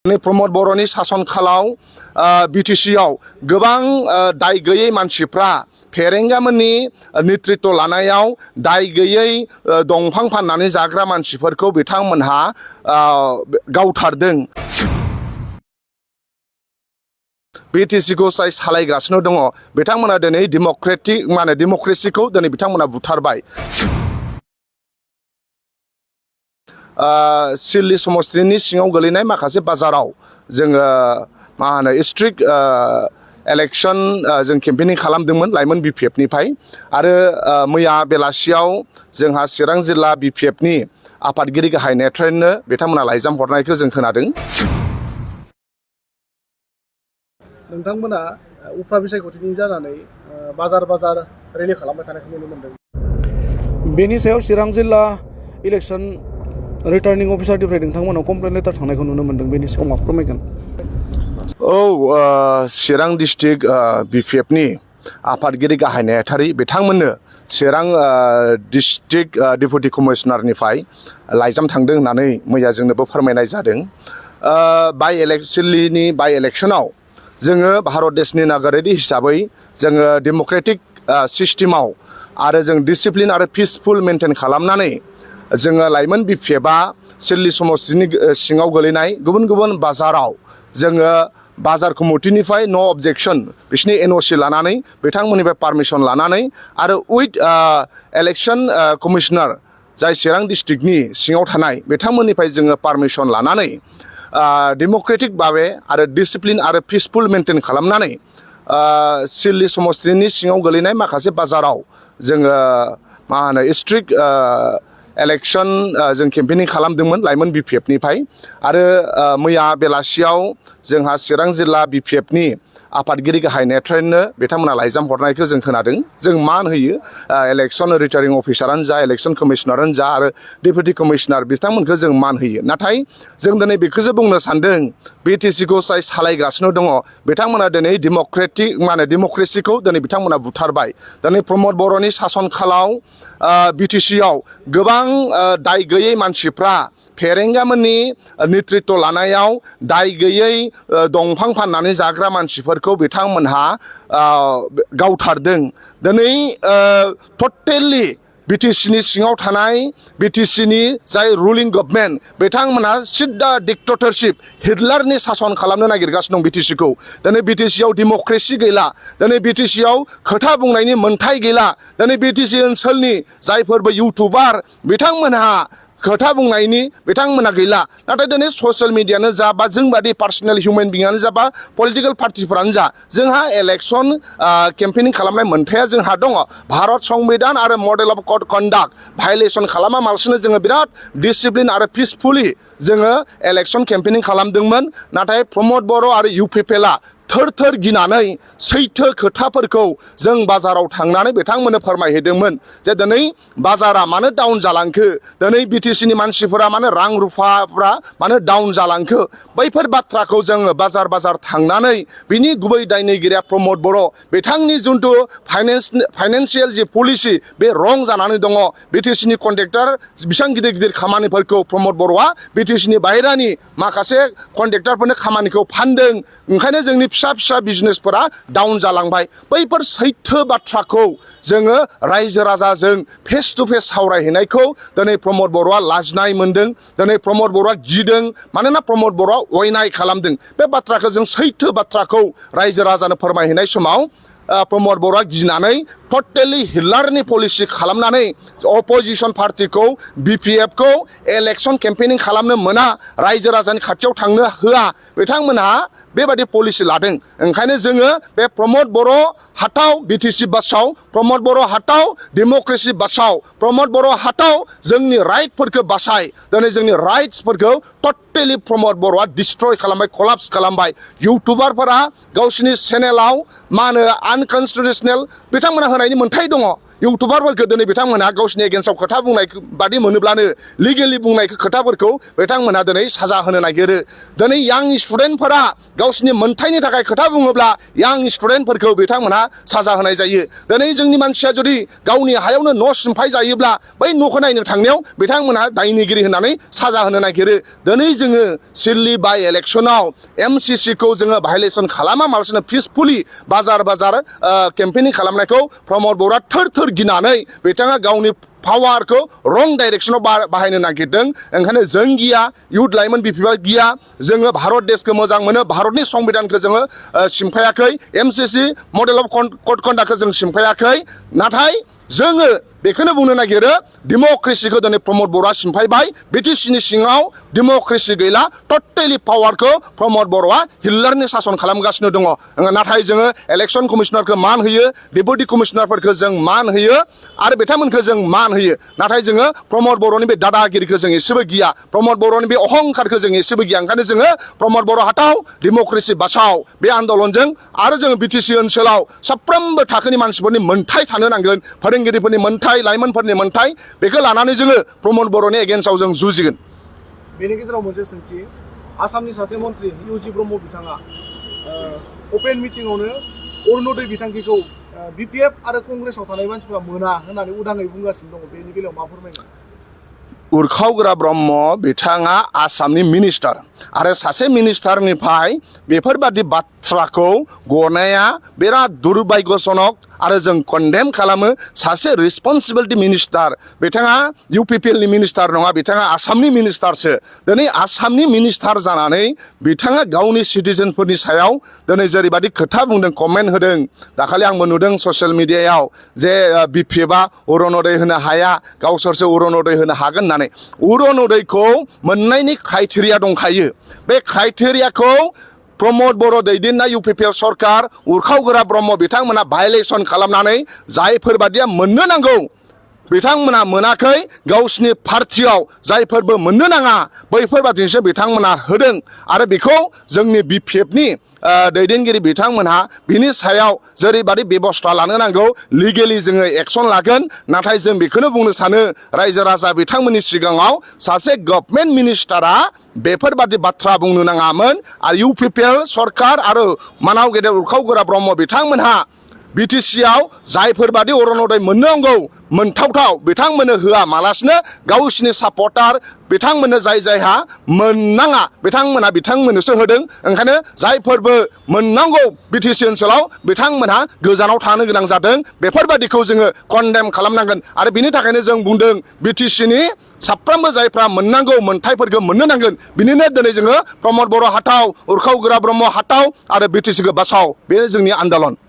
प्रमद बर'नि सासन खालाव बिटिसिआव गोबां दाय गैयै मानसिफ्रा फेरेंगामोननि नेतृत्व लानायाव दाय गैयै दंफां फाननानै जाग्रा मानसिफोरखौ बिथांमोनहा गावथारदों। बिटिसिखौ जाय सालायगासिनो दङ बिथांमोना दिनै डेम'क्रेसिखौ दिनै बिथांमोना बुथारबाय। सिल्ली समस्तिनि सिङाव गोलैनाय माखासे बाजाराव जोङो स्ट्रिक्ट इलेक्शन जों केम्पेनिं खालामदोंमोन लाइमोन बिपिएफनिफ्राय आरो मैया बेलासियाव जोंहा चिरां जिल्ला बिपिएफनि आफादगिरि गाहाय नेथ्रयनो बिथांमोना लाइजाम हरनायखौ जों खोनादों। नोंथांमोना उफ्रा बिसायख'थिनि जानानै बाजार रेलि खालामबाय थानायखौ नुनो मोनदों। बेनि सायाव चिरां जिल्ला इलेक्शन रिटार्निं अफिसारनिफ्राय नोंथांमोनाव कमप्लेन लेटार थांनायखौ नुनो मोनदों। बेनि सायाव मा फोरमायगोन? चिरां डिस्ट्रिक्ट बिपिएफनि आफादगिरि गाहाय नेहाथारि बिथांमोननो चिरां डिस्ट्रिक्ट डेपुटि कमिशनारनिफ्राय लाइजाम थांदों होननानै मैया जोंनोबो फोरमायनाय जादों। सिल्लीनि बाइ इलेक्शनाव जोङो भारत देशनि नागरिक हिसाबै जोङो डेम'क्रेटिक सिस्टेमाव आरो जों डिसिप्लिन आरो पिसफुल मेनटेन खालामनानै जोङो लाइमोन बिपिएफआ सिल्ली समस्तिनि सिङाव गोलैनाय गुबुन गुबुन बाजाराव जोङो बाजार कमिटिनिफ्राय नो अबजेक्शन बिसिनि एनअसि लानानै बिथांमोननिफ्राय पारमिशन लानानै आरो उइथ इलेक्शन कमिशनार जाय चिरां डिस्ट्रिक्टनि सिङाव थानाय बिथांमोननिफ्राय जोङो पारमिशन लानानै डेम'क्रेटिक भाबै आरो डिसिप्लिन आरो पिसफुल मेनटेन खालामनानै सिल्ली समस्तिनि सिङाव गोलैनाय माखासे बाजाराव जोङो स्ट्रिक्ट इलेक्शन जों केम्पेनिं खालामदोंमोन लाइमोन बिपिएफनिफ्राय आरो मैया बेलासियाव जोंहा चिरां जिल्ला बिपिएफनि आफादगिरि गाहाय नेथ्रयनो बिथांमोना लाइजाम हरनायखौ जों खोनादों। जों मान होयो इलेक्शन रिटार्निं अफिसारानो जा इलेक्शन कमिशनारानो जा आरो डेपुटि कमिशनार बिथांमोनखौ जों मान होयो। नाथाय जों दिनै बेखौसो बुंनो सानदों बिटिसिखौ जाय सालायगासिनो दङ बिथांमोना दिनै डेम'क्रेसिखौ दिनै बिथांमोना बुथारबाय। दिनै प्रमद बर'नि सासन खालाव बिटिसिआव गोबां दाय गैयै मानसिफ्रा फेरेंगामोननि नेतृत्व लानायाव दाय गैयै दंफां फाननानै जाग्रा मानसिफोरखौ बिथांमोनहा गावथारदों। दिनै टटेलि बिटिसिनि सिङाव थानाय बिटिसिनि जाय रुलिं गभर्नमेन्ट बिथांमोनहा सिद्दा डिक्टेटरशिप हिटलारनि सासन खालामनो नागिरगासिनो दं बिटिसिखौ। दिनै बिटिसिआव डेम'क्रेसि गैला, दिनै बिटिसिआव खोथा बुंनायनि मोन्थाय गैला, दिनै बिटिसि ओनसोलनि जायफोरबो इउटुबार बिथांमोनहा खोथा बुंनायनि बिथांमोना गैला। नाथाय दिनै ससियेल मिडियानो जा बा जोंबादि पार्सनेल हिउमेन बिंआनो जा बा पलिटिकेल पार्टिफोरानो जा जोंहा इलेक्शन केम्पेनिं खालामनाय मोन्थाया जोंहा दङ। भारत संबिधान आरो मडेल अफ कड कन्डाक्ट भायलेसन खालामालासिनो जोङो बिराद डिसिप्लिन आरो पिसफुलि जोङो इलेक्शन केम्पेनिं खालामदोंमोन। नाथाय प्रमद बर' आरो इउपिपिएलआ थोर गिनानै सैथो खोथाफोरखौ जों बाजाराव थांनानै बिथांमोननो फोरमायहैदोंमोन जे दिनै बाजारा मानो डाउन जालांखो, दिनै बिटिसिनि मानसिफोरा मानो रां रुफाफ्रा मानो डाउन जालांखो, बैफोर बाथ्राखौ जोङो बाजार थांनानै बिनि गुबै दायनिगिरिया प्रमद बर' बिथांनि जिथु फाइनेन्सियेल जि पलिसि बे रं जानानै दङ। बिटिसिनि कन्ट्रेक्टर बेसेबां गिदिर खामानिफोरखौ प्रमद बर'आ बिटिसिनि बाहेरानि माखासे कन्ट्रेक्टरफोरनो खामानिखौ फानदों। ओंखायनो जोंनि फिसा बिजनेसफोरा डाउन जालांबाय। बैफोर सैथो बाथ्राखौ जोङो रायजो राजाजों फेस टु फेस सावरायहैनायखौ दिनै प्रमद बर'आ लाजिनाय मोनदों। दिनै प्रमद बर'आ गिदों, मानोना प्रमद बर'आ अयनाय खालामदों। बे बाथ्राखौ जों सैथो बाथ्राखौ रायजो राजानो फोरमायहैनाय समाव प्रमद बर'आ गिनानै टटेलि हिटलारनि पलिसि खालामनानै अपोजिशन पार्टिखौ बिपिएफखौ इलेक्शन केम्पेनिं खालामनो मोना, रायजो राजानि खाथियाव थांनो होआ, बिथांमोनहा बेबादि पलिसि लादों। ओंखायनो जोङो बे प्रमद बर' हाथाव बिटिसि बासाव, प्रमद बर' हाथाव डेम'क्रेसि बासाव, प्रमद बर' हाथाव जोंनि राइटफोरखौ बासाय। दिनै जोंनि राइट्सफोरखौ टटेलि प्रमद बर'आ डिस्ट्रय खालामबाय, कलाप्स खालामबाय। इउटुबारफोरा गावसिनि चेनेलाव मा होनो आनकनस्टिटिउसनेल बिथांमोना होनायनि मोन्थाय दङ। इउटुबारफोरखौ दिनै बिथांमोनहा गावसिनि एगेन्स्टआव खोथा बुंनाय बादि मोनोब्लानो लिगेलि बुंनाय खोथाफोरखौ बिथांमोनहा दिनै साजा होनो नागिरो दिनै यां स्टुडेन्टफोरा गावसिनि मोनथायनि थाखाय खोथा बुङोब्ला यां स्टुडेन्टफोरखौ बिथांमोनहा साजा होनाय जायो दिनै जोंनि मानसिया जुदि गावनि हायावनो न' सिमफाय जायोब्ला बै न'खौ नायनो थांनायाव बिथांमोनहा दायनिगिरि होननानै साजा होनो नागिरो दिनै जोङो सिडली बाइ इलेक्सनाव MCCखौ जोङो भायलेसन खालामालासिनो पिसफुलि बाजार केम्पेनिं खालामनायखौ प्रमद बर'आ थोर थोर गिनानै बिथाङा गावनि पावारखौ रं डाइरेक्सनाव बाहायनो नागिरदों ओंखायनो जों गिया इउथ लाइमोन बिफिबा गिया जोङो भारत देशखौ मोजां मोनो भारतनि संबिधानखौ जोङो सिमफायाखै MCC मडेल अफ कड कन्डाक्टखौ जों सिमफायाखै नाथाय जोङो बेखौनो बुंनो नागिरो डेम'क्रेसिखौ दिनै प्रमद बर'आ सिमफायबाय BTCनि सिङाव डेम'क्रेसि गैला टटेलि पावारखौ प्रमद बर'आ हिटलारनि सासन खालामगासिनो दङ नाथाय जोङो इलेक्सन कमिशनारखौ मान होयो डेपुटि कमिशनारफोरखौ जों मान होयो आरो बिथांमोनखौ जों मान होयो नाथाय जोङो प्रमद बर'नि बे दादागिरिखौ जों एसेबो गिया प्रमद बर'नि बे अहंकारखौ जों एसेबो गिया ओंखायनो जोङो प्रमद बर' हाथाव डेम'क्रेसि बासाव बे आन्दलनजों आरो जोङो BTC ओनसोलाव साफ्रोमबो थाखोनि मानसिफोरनि मोनथाय थानो नांगोन फोरोंगिरिफोरनि मोनथाय लाइमोनफोरनि मोनथाय बेखौ लानानै जोङो प्रमद बर'नि एगेन्स्टआव जों जुजिगोन बेनि गेजेराव मोनसे सोंथि आसामनि सासे मन्त्रि UG ब्रह्म बिथाङा अपेन मिटिंआवनो अरुणोदय बिथांखिखौ BPF आरो कंग्रेसआव थानाय मानसिफ्रा मोना होननानै उदाङै बुंगासिनो दङ बेनि बेलायाव मा फोरमायगोन उरखावग्रा ब्रह्म बिथाङा आसामनि मिनिस्टार आरो सासे मिनिस्टारनिफ्राय बेफोरबादि बाथ्राखौ गनाया बिराद दुर्भाग्यजनक आरो जों कन्डेम खालामो सासे रिसपन्सिबिलिटि मिनिस्टार बिथाङा UPPLनि मिनिस्टार नङा बिथाङा आसामनि मिनिस्टारसो दिनै आसामनि मिनिस्टार जानानै बिथाङा गावनि सिटिजेनफोरनि सायाव दिनै जेरैबादि खोथा बुंदों कमेन्ट होदों दाखालि आंबो नुदों ससियेल मिडियायाव जे BPFआ अरुणोदय होनो हाया गावसोरसो अरुणोदय होनो हागोन होननानै अरुणोदयखौ मोननायनि क्राइटेरिया दंखायो बे क्राइटेरियाखौ प्रमद बर' दैदेननाय UPPL सरकार उरखावग्रा ब्रह्म बिथांमोना भायलेसन खालामनानै जायफोर बादिया मोननो नांगौ बिथांमोना मोनाखै गावसिनि पार्टियाव जायफोरबो मोननो नाङा बैफोरबादिसो बिथांमोना होदों आरो बेखौ जोंनि BPFनि दैदेनगिरि बिथांमोनहा बिनि सायाव जेरैबादि बेबस्था लानो नांगौ लिगेलि जोङो एक्सन लागोन नाथाय जों बेखौनो बुंनो सानो रायजो राजा बिथांमोननि सिगाङाव सासे गभर्नमेन्ट मिनिस्टारा बेफोरबादि बाथ्रा बुंनो नाङामोन आरो UPPL सरकार आरो मानाव गेदेर उरखावग्रा ब्रह्म बिथांमोनहा BTCआव जायफोरबादि अरुणोदय मोननो नांगौ मोनथावथाव बिथांमोननो होआ मालासिनो गावसिनि सापर्टार बिथांमोननो जायहा मोननाङा बिथांमोननोसो होदों ओंखायनो जायफोरबो मोननांगौ BTC ओनसोलाव बिथांमोनहा गोजानाव थानो गोनां जादों बेफोरबादिखौ जोङो कन्डेम खालामनांगोन आरो बिनि थाखायनो जों बुंदों BTCनि साफ्रोमबो जायफ्रा मोननांगौ मोनथायफोरखौ मोननो नांगोन बिनिनो दिनै जोङो प्रमद बर' हाथाव उरखावग्रा ब्रह्म हाथाव आरो BTCखौ बासाव बे जोंनि आन्दलन